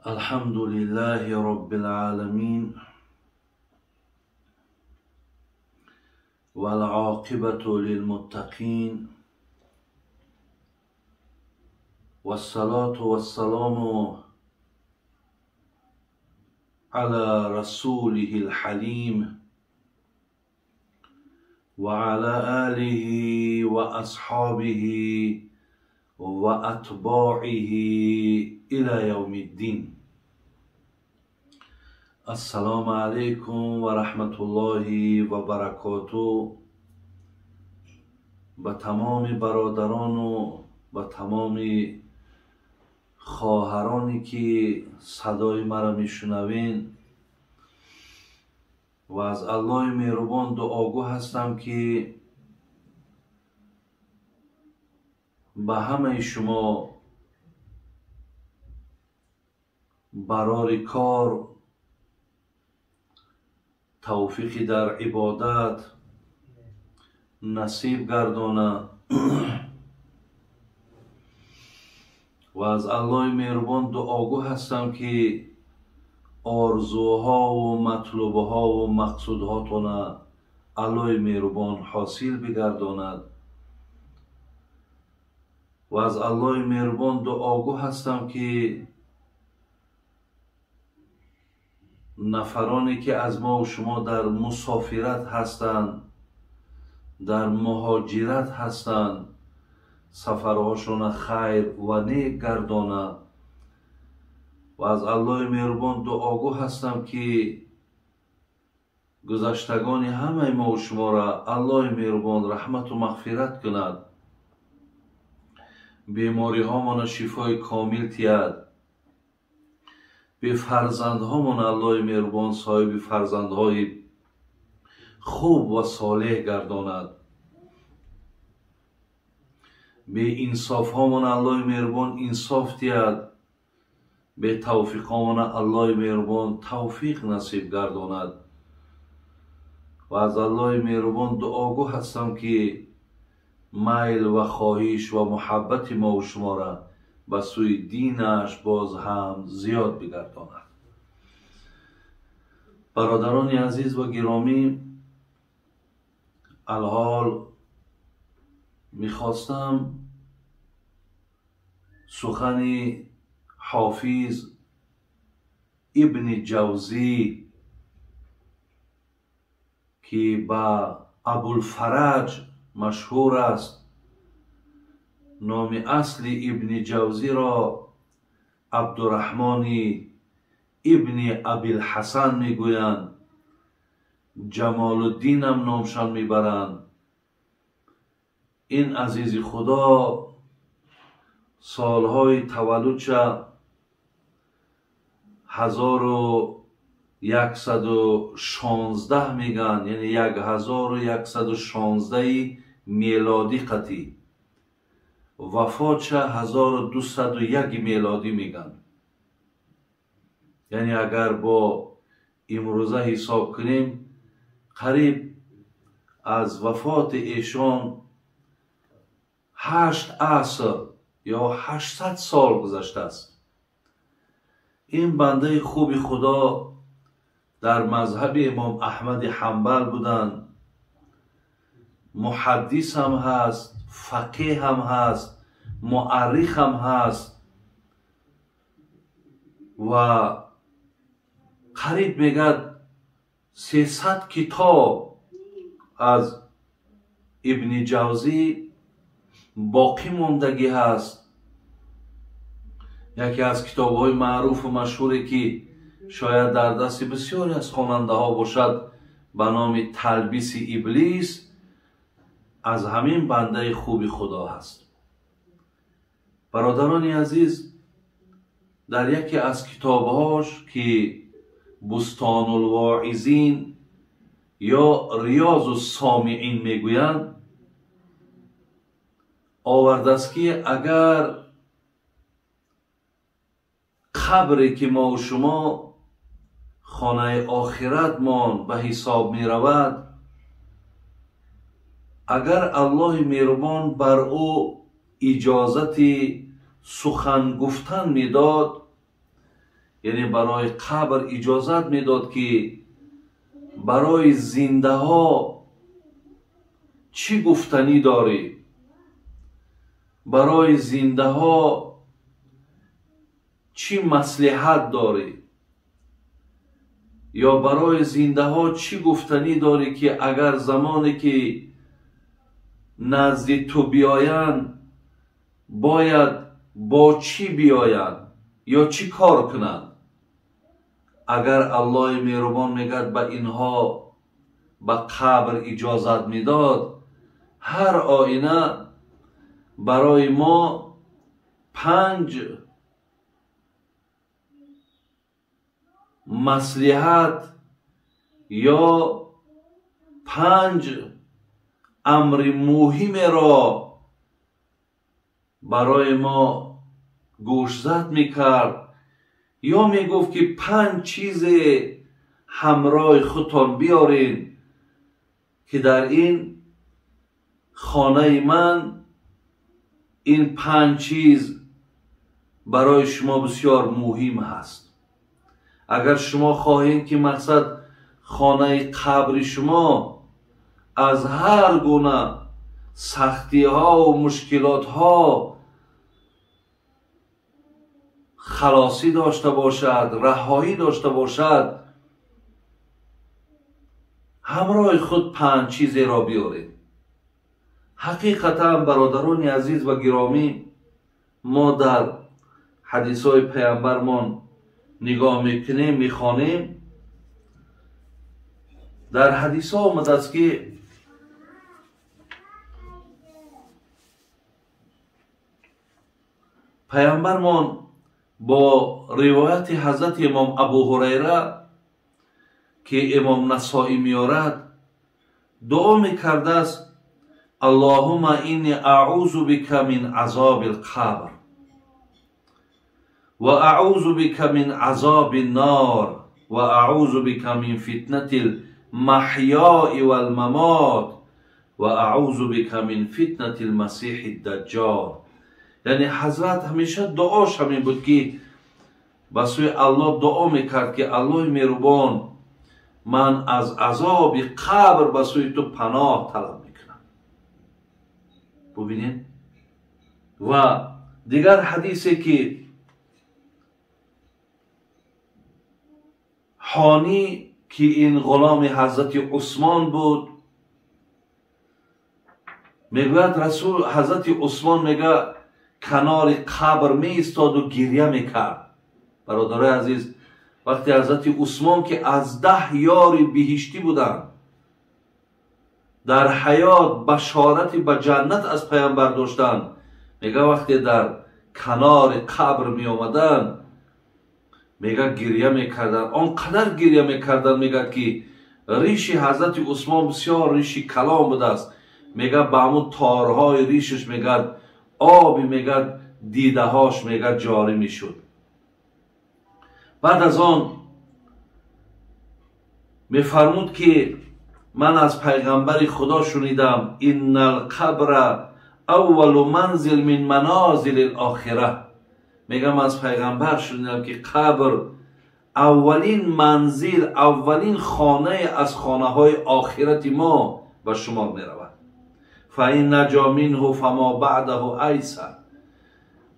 الحمد لله رب العالمين والعاقبة للمتقين والصلاة والسلام على رسوله الحليم وعلى آله وأصحابه وأتباعه إلى يوم الدين. السلام عليكم ورحمة الله وبركاته. به تمام برادران و به تمام خواهرانی که صدای مرا میشنوین و از الله مهربان دعاگو هستم که به همه شما برار کار، توفیقی در عبادت نصیب گردانه و از الله مهربان دعاگو هستم که آرزوها و مطلوبها و مقصودهاتون الله مهربان حاصل بگرداند و از الله مهربان دعاگو هستم که نفرانی که از ما و شما در مسافرت هستند، در مهاجرت هستند، سفرهاشون خیر و نیک گردانه و از الله مهربان دعاگو هستم که گذشتگان همه ما و شما را الله مهربان رحمت و مغفرت کند، بیماری هامان شفای کامل تید، به فرزندهامان الله مهربان صاحب فرزندهای خوب و صالح گرداند، به انصاف هامان الله مهربان انصاف تید، به توفیق هامان الله مهربان توفیق نصیب گرداند و از الله مهربان دعاگو هستم که میل و خواهش و محبت ما و شما را به سوی دینش باز هم زیاد بگرداند. برادران عزیز و گرامی، الحال میخواستم سخن حافظ ابن جوزی که به ابوالفرج مشهور است، نام اصل ابن جوزی را عبدالرحمن ابن ابوالحسن میگویند، جمال الدین هم نامشان میبرند. این عزیز خدا سالهای تولدش 1116 میگن، یعنی 1116 میلادی قطعی، وفاتش 1201 میلادی میگن. یعنی اگر با امروزه حساب کنیم قریب از وفات ایشان 8 عصر یا 800 سال گذشته است. این بنده خوب خدا در مذهب امام احمد حنبل بودند، محدث هم هست، فقیه هم هست، مؤرخ هم هست و قریب میگد 300 کتاب از ابن جوزی باقی ماندگی هست. یکی از کتاب‌های معروف و مشهوری که شاید در دست بسیاری از خواننده ها باشد به نام تلبیس ابلیس، از همین بنده خوبی خدا هست. برادران عزیز، در یکی از کتابهاش که بستان الواعظین یا ریاض السامعین میگویند آورده است که اگر قبری که ما و شما خانه آخرتمان به حساب می رود، اگر الله مهربان بر او اجازت سخن گفتن میداد، Яъне барои қабр иҷозат медод, ки барои зиндаҳо чӣ гуфтанӣ дорӣ, барои зиндаҳо чӣ маслиҳат дорӣ, ё барои зиндаҳо чӣ гуфтанӣ дорӣ, ки агар замоне ки назди ту биёянд бояд бо чӣ биёянд ё чӣ кор кунанд. Агар Аллоҳи меҳрубон мегӯяд ба инҳо ба қабр иҷозат медод, ҳар оина барои мо 5 маслиҳат ё 5 амри муҳимеро барои мо гӯшзад мекард, ё мегуфт ки 5 чизе ҳамроҳи худтон биёред, ки дар ин хонаи ман ин 5 чиз барои шумо бисёр муҳим ҳаст. Агар шумо хоҳед ки мақсад хонаи қабри шумо аз ҳар гуна сахтиҳо ва мушкилотҳо халосӣ дошта бошад, раҳоӣ дошта бошад, ҳамроҳи худ 5 чизеро биёред. Ҳақиқатан бародарони азиз ва гиромӣ, мо дар ҳадисҳои паямбармон нигоҳ мекунем, мехонем, дар ҳадисҳо омадааст ки паямбармон бо ривояти ҳазрати имом Абу Ҳурайра, ки имом Насоӣ меорад, дуо мекардааст: Аллоҳумма инни аъузу бика мин азоби лқабр ва аъузу бика мин азоби ннор ва аъузу бика мин фитнати лмаҳёи валмамот ва аъузу бика мин фитнати лмасиҳи ддаҷҷол. Яъне ҳазрат ҳамеша дуош ҳамин буд, ки ба сӯи Аллоҳ дуо мекард, ки Аллоҳи меҳрубон, ман аз азоби қабр ба сӯи ту паноҳ талаб мекунам. Бубинед. Ва дигар ҳадисе ки ҳонӣ, ки ин ғуломи ҳазрати Усмон буд, мегӯяд расул ҳазрати Усмон мегӯяд канори қабр меистоду гиря мекард. Бародарои азиз, вақте ҳазрати Усмон, ки аз 10 ёри биҳиштӣ буданд, дар ҳаёт башорати ба ҷаннат аз паямбар доштанд, мега вақте дар канори қабр меомаданд, мега гиря мекарданд, он қадар гиря мекарданд, мегӯяд ки риши ҳазрати Усмон бисёр риши калон будааст, мега ба ҳамун торҳои ришаш мегӯяд оби мегӯяд дидаҳош мегӯяд ҷорӣ мешуд. Баъд аз он мефармуд ки ман аз пайғамбари Худо шунидам: инна лқабра аввалу манзил мин манозили лохира. Мегам аз пайғамбар шунидам ки қабр аввалин манзил, аввалин хонае аз хонаҳои охирати мо ба шумор меравад. Фаин наҷо минҳу фамо баъдаҳу айсар.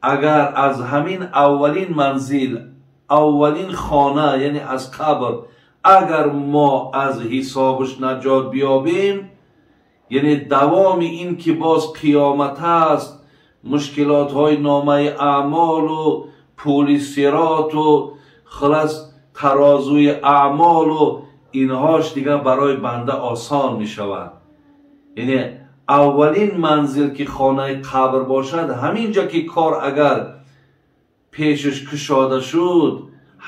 Агар аз ҳамин аввалин манзил, аввалин хона, яъне аз қабр, агар мо аз ҳисобаш наҷот биёбем, яъне давоми ин ки боз қиёмат аст, мушкилотҳои номаи аъмолу пули сироту хулас тарозуи аъмолу инҳош дигар барои банда осон мешавад. Яъне аввалин манзил ки хонаи қабр бошад, ҳамин ҷа ки кор агар пешаш кушода шуд,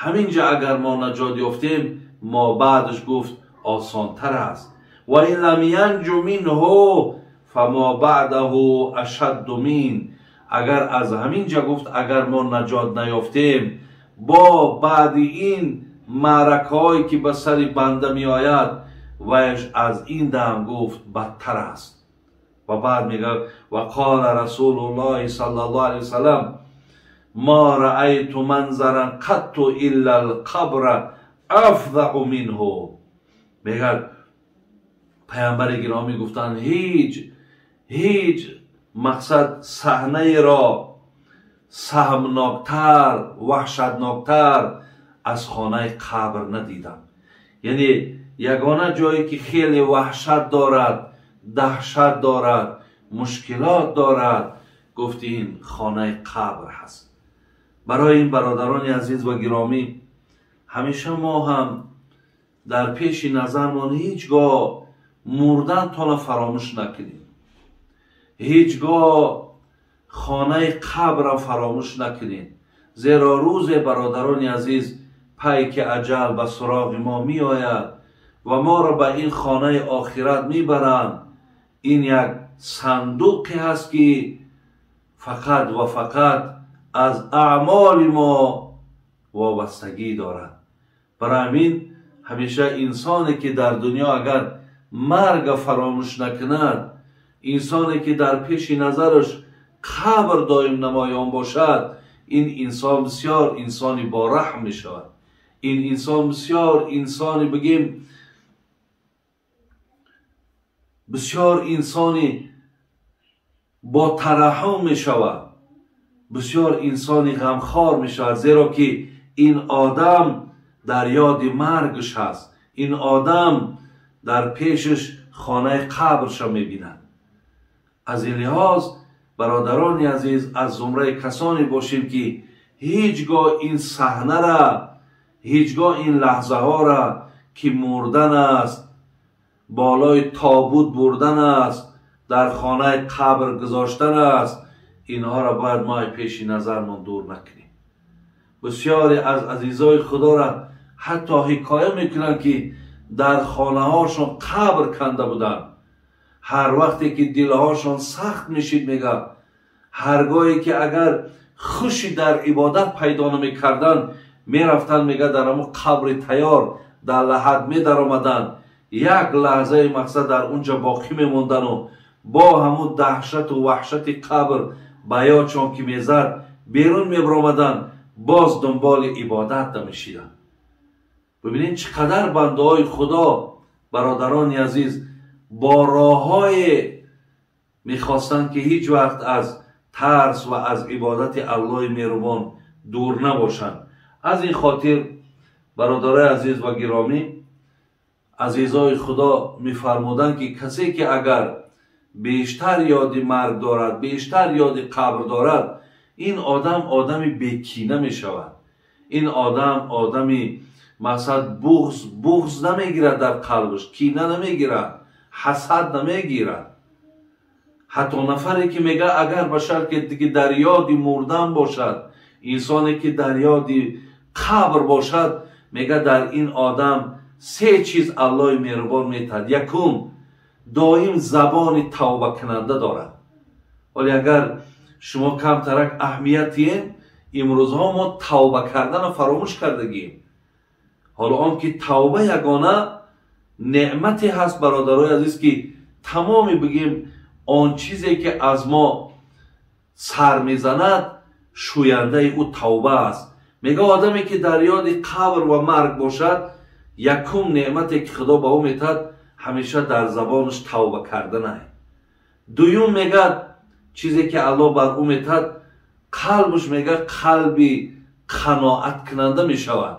ҳамин ҷа агар мо наҷот ёфтем, мо баъдаш гуфт осонтар аст. Ва ин лам янҷу минҳу фамо баъдаҳу ашадду мин. Агар аз ҳамин ҷа гуфт агар мо наҷот наёфтем, бо баъди ин маъракаҳое ки ба сари банда меояд, ваяш аз ин дам гуфт бадтар аст. Ва баъд мегӯяд ва қола расулуллоҳи саллаллоҳу алайҳи васаллам ما رأيت منظرا قط الا القبر افظع منه. میگه پیامبر گرامی گفتند هیچ مقصد صحنه را سهمناکتر، وحشتناکتر از خانه قبر ندیدم. یعنی یگانه جایی که خیلی وحشت دارد، دهشت دارد، مشکلات دارد، گفت این خانه قبر هست. برای این برادران عزیز و گرامی، همیشه ما هم در پیش نظرمان هیچگاه مردن تان فراموش نکنیم، هیچگاه خانه قبر را فراموش نکنیم، زیرا روز برادران عزیز پیک اجل به سراغ ما می آید و ما را به این خانه آخرت می برند. این یک صندوقی هست که فقط و فقط از اعمال ما وابستگی دارد. برای همین همیشه انسانی که در دنیا اگر مرگ فراموش نکند، انسانی که در پیش نظرش قبر دائم نمایان باشد، این انسان بسیار انسانی با رحم می شود. این انسان بسیار انسانی بگیم بسیار انسانی با ترحم می شود، بسیار انسانی غمخوار می شود، زیرا که این آدم در یاد مرگش هست، این آدم در پیشش خانه قبرش می بیند. از این لحاظ برادران عزیز، از زمره کسانی باشیم که هیچگاه این صحنه را، هیچگاه این لحظه ها را که مردن است، بالای تابوت بردن است، در خانه قبر گذاشتن است، اینها را باید ما پیش نظرمان دور نکنیم. بسیاری از عزیزای خدا را حتی حکایه میکنند که در خانه هاشون قبر کنده بودند. هر وقتی که دلهاشون سخت میشید، میگه هرگاهی که اگر خوشی در عبادت پیدا نمیکردن، میرفتن میگه در همون قبر تیار در لحد میدر آمدن، یک لحظه مقصد در اونجا باقی میموندن و با همون دهشت و وحشت قبر بیادشان که میزد بیرون میبرآمدن، باز دنبال عبادت نمیشیدن. ببینید چقدر بنده های خدا برادران عزیز با راههای میخواستند که هیچ وقت از ترس و از عبادت الله مهربان دور نباشند. از این خاطر برادرای عزیز و گرامی، عزیزای خدا میفرمودند که کسی که اگر بیشتر یاد مرگ دارد، بیشتر یاد قبر دارد، این آدم آدمی بیکینه می شود. این آدم آدمی مثلا بغض نمیگیرد در قلبش، کینه نمیگیرد، حسد نمیگیرد. حتی نفری که میگه اگر بشر که دیگه در یاد مردن باشد، انسانی که در یاد قبر باشد، میگه در این آدم سه چیز الله مهربان میتد. یکم، دائم زبان توبه کننده دارد. ولی اگر شما کم ترک اهمیتین، امروزها ما توبه کردن فراموش کردگیم. حالا آن که توبه یگانه نعمتی هست برادرای عزیز که تمامی بگیم آن چیزی که از ما سر میزند شوینده او توبه است. میگه آدمی که در یاد قبر و مرگ باشد، یکم نعمتی که خدا به او میتد همیشه در زبانش توبه کردنه. دوم میگه چیزی که الله بر او میتد، قلبش میگه قلبی قناعت کننده میشود.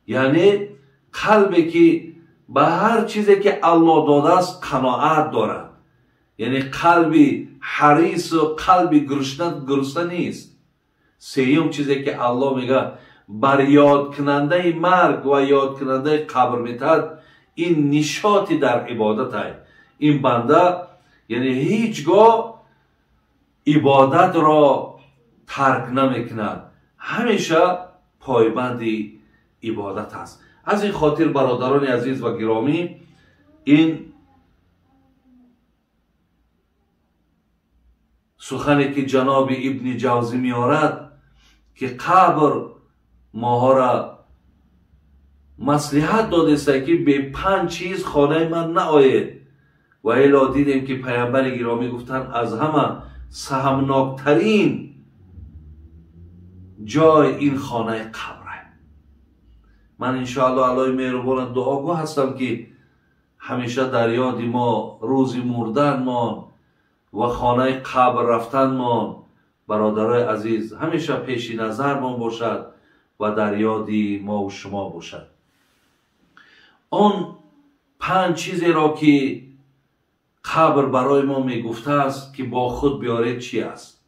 یعنی قلبی که به هر چیزی که الله داده است قناعت دارد. یعنی قلبی حریص و قلبی گرسنه نیست. سیوم چیزی که الله میگه بر یاد کننده مرگ و یاد کننده قبر میتد، این نشاطی در عبادت های این بنده، یعنی هیچگاه عبادت را ترک نمیکند، همیشه پایبند عبادت است. از این خاطر برادران عزیز و گرامی، این سخنی که جناب ابن جوزی میارد که قبر ماها را مصلحت داده است که به 5 چیز خانه من نآید، و الا دیدیم که پیامبر گرامی گفتند از همه سهمناکترین Ҷой ин хонаи қабре. Ман иншоалло Аллоҳи меҳрубона дуогӯ ҳастам, ки ҳамеша дар ёди мо рӯзи мурданмон ва хонаи қабр рафтанмон, бародарои азиз, ҳамеша пеши назармон бошад ва дар ёди мову шумо бошад. Он панҷ чизеро, ки қабр барои мо мегуфтааст, ки бо худ биёред, чи аст?